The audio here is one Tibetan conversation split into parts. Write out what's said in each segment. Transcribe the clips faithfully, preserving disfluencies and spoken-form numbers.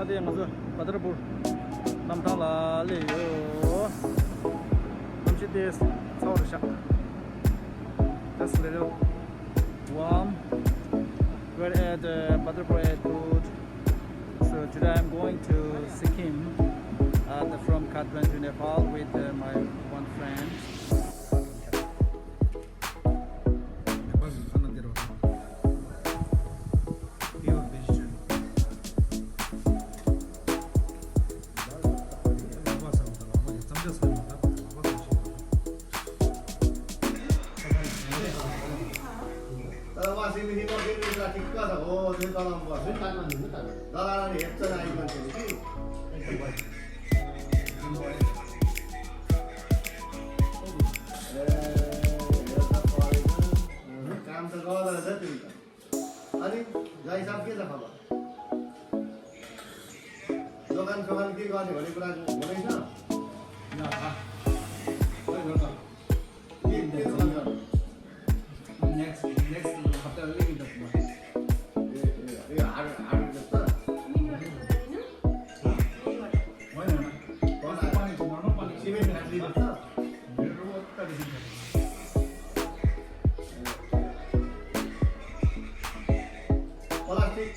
ད་ང་ཚོ་བ་ཏར་པུར་གནམ་ཐང་ལ་སླེབས་ཡོད། གནམ་གཤིས་དེ་ཚ་བོ་རེད་ཤག Just little warm. We're at uh, Badarpur airport. So today I'm going to Sikkim uh, from Kathmandu, Nepal with uh, my one friend. काम त गर रहेछ तिमी त। अनि गाई साहब के छ खबर? दोकान सोकान के गर्ने भन्ने कुरा हुँदैछ? के के दोकान गर्ने? नेक्स्ट नेक्स्ट हप्ता अलिकति जस्तो भयो। ए ए ए हार्ड हार्ड जस्तो? होइन, होइन। पानी पानी पानी सिमेन्ट फ्याक्ट्री जस्तो? मेरो त देखिन्छ। प्लास्टिक।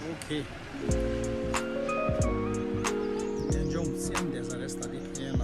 ཨོ་ཁེ། གནས་ལྗོངས་སེམས་བདེ་ས་རེད་ས་དེ་ཡན་ལ།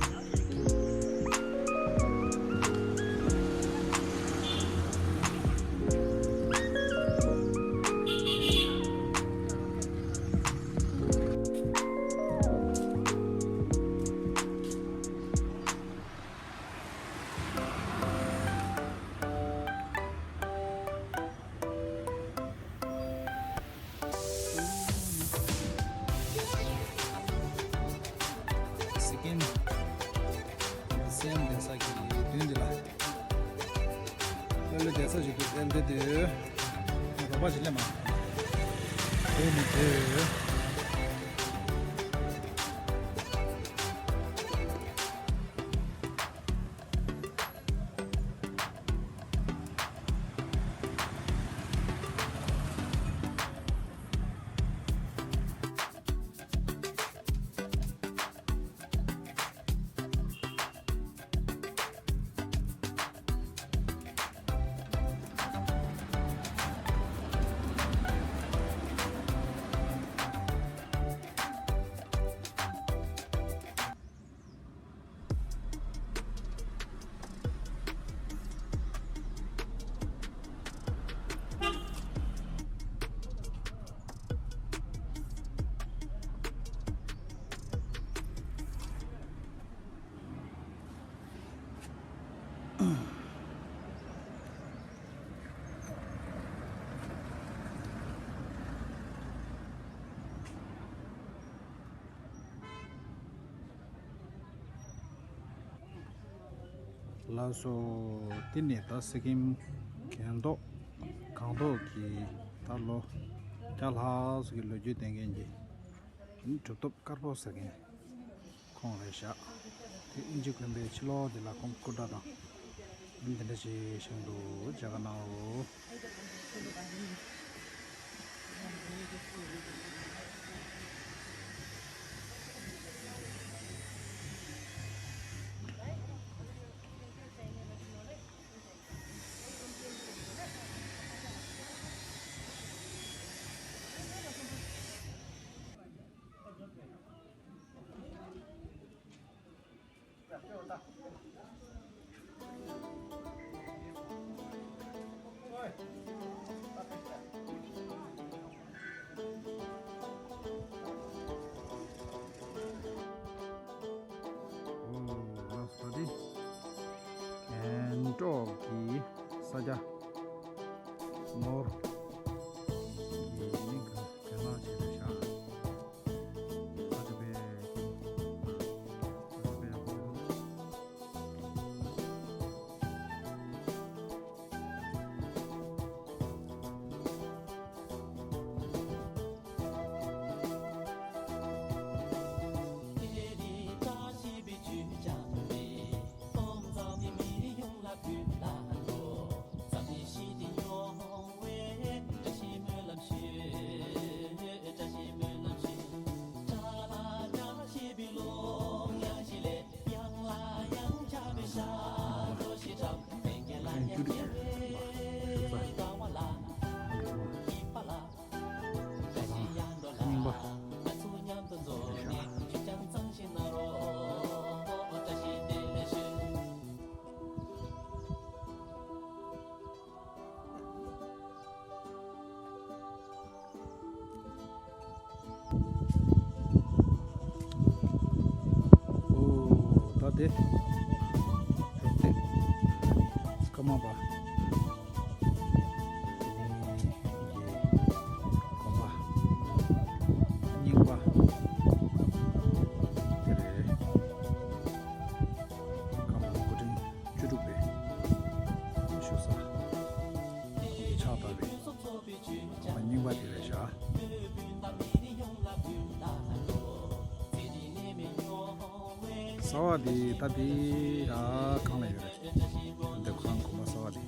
སི་ཀིམ་སེམས་བདེ་ས་གི་མདུན་འདི་ལ། ཨེ་ལོ་བདེ་ས་ཞིག་འདུག་ཨེ་ལོ་དེ་དུས་རོགས་པ་ཞིག་སླེབས་མ་དེ་མི་དེ། ལགས་སོ། འདི་ནི་ད་སི་ཀིམ་གངས་ཐོག་གངས་ཐོག་གི་ད་ལོ་བརྒྱ་ལྷག་ཙམ་གྱི་ལོ་རྒྱུས་ལྡན་མཁན་གྱི་གྲུབ་ཐོབ་དཀར་པོ་ཟེར་མཁན་ཁོང་རེད་ཤག་དེ་དབྱིན་ཇི་དགོན་པའི་ཕྱི་ལོགས་འདི་ལ་ཁོང་སྐུ་འདྲ་དང་འདི་འདྲ་ཞིག་བཞེངས་འདུག་མཇལ་ཁ་གནང་རོགས། ཨོ་ལགས་སོ། ད་དེ་གངས་ཐོག་གི་ས་ཆ་ནོར་གྱི་མིང་གི་གྱ་ནག་བྱས་པའི་ཤག་ས་དེ་པའི་ས་དེ་པའི་ཧོ། རྙིང་པ། ཨོ་ད་དེ་དེ་སྐར་མ་པ། དགོན་པ་རྙིང་པ་དེ་རེད། སྐར་མ་སྐུ་ཕྲེང་བཅུ་དྲུག་པའི་བཞུགས་ས་ཕྱག་བཏབ་པའི་དགོན་པ་རྙིང་པ་དེ་རེད་ཤག་གསར་བ་དེ་ད་དེ་ཡ་གང་ལ་ཡོད་རེད། འདི་ཁོ་རང་དགོན་པ་གསར་བ་དེ།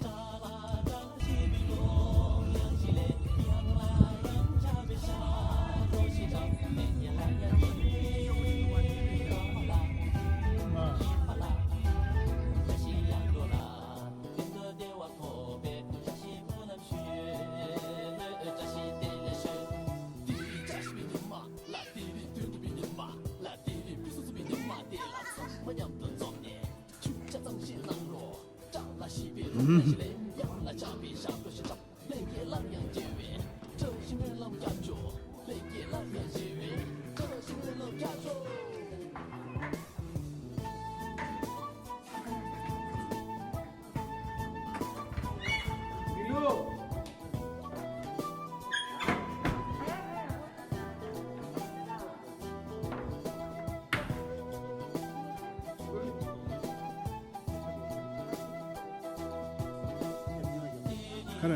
ཁ་ར། ཁ་ར་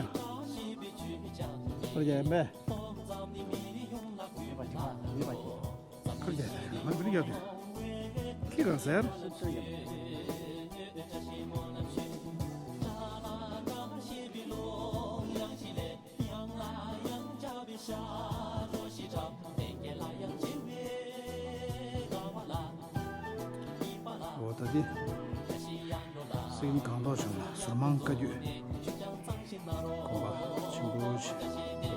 རྒྱ་ཡན་པས། ཁ་ར་རྒྱ་ཡན་པས། ཁ་ར་རྒྱ་ཡན་པས། ཁྱི་གང་ཟེར། འོ་ད་དེ་སེམས་གང་ཐོག་བྱུང་ལ་ཟུར་མང་བཀའ་བརྒྱུད་དགོན་པ་ཆེན་པོ་ཞིག